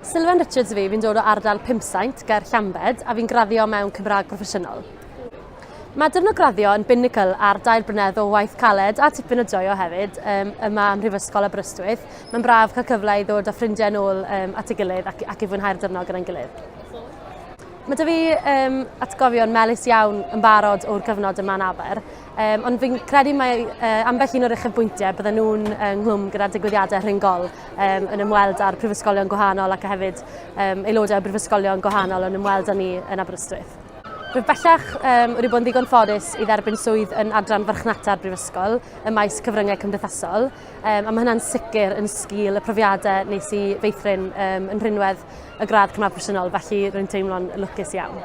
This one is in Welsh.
Sylwen Richards fi, fi'n dod o ardal Pumsaint ger Llambed a fi'n graddio mewn Cymraeg Proffesiynol. Mae diwrnod graddio yn binnacle ar dair blynedd o waith caled a tipyn o joio hefyd um, yma ym Mhrifysgol Aberystwyth. Mae'n braf cael cyfle i ddod â ffrindiau nôl um, at ei gilydd ac, ac i fwynhau'r diwrnod gyda'n gilydd. Mae 'da fi um, atgofion melys iawn yn barod o'r cyfnod yma yn Aber, um, ond fi'n credu mae uh, ambell un o'r uchafbwyntiau bydden nhw'n ynghlwm gyda digwyddiadau rhyngol um, yn ymweld â'r prifysgolion gwahanol ac hefyd um, aelodau o brifysgolion gwahanol yn ymweld â ni yn Aberystwyth. Rwyf bellach um, wedi bod yn ddigon ffodus i dderbyn swydd yn adran farchnata'r brifysgol ym maes cyfryngau cymdeithasol, um, a mae hynna'n sicr yn sgil y profiadau nes i feithrin um, yn rhinwedd y gradd Cymraeg Proffesiynol, felly rwy'n teimlo'n lwcus iawn.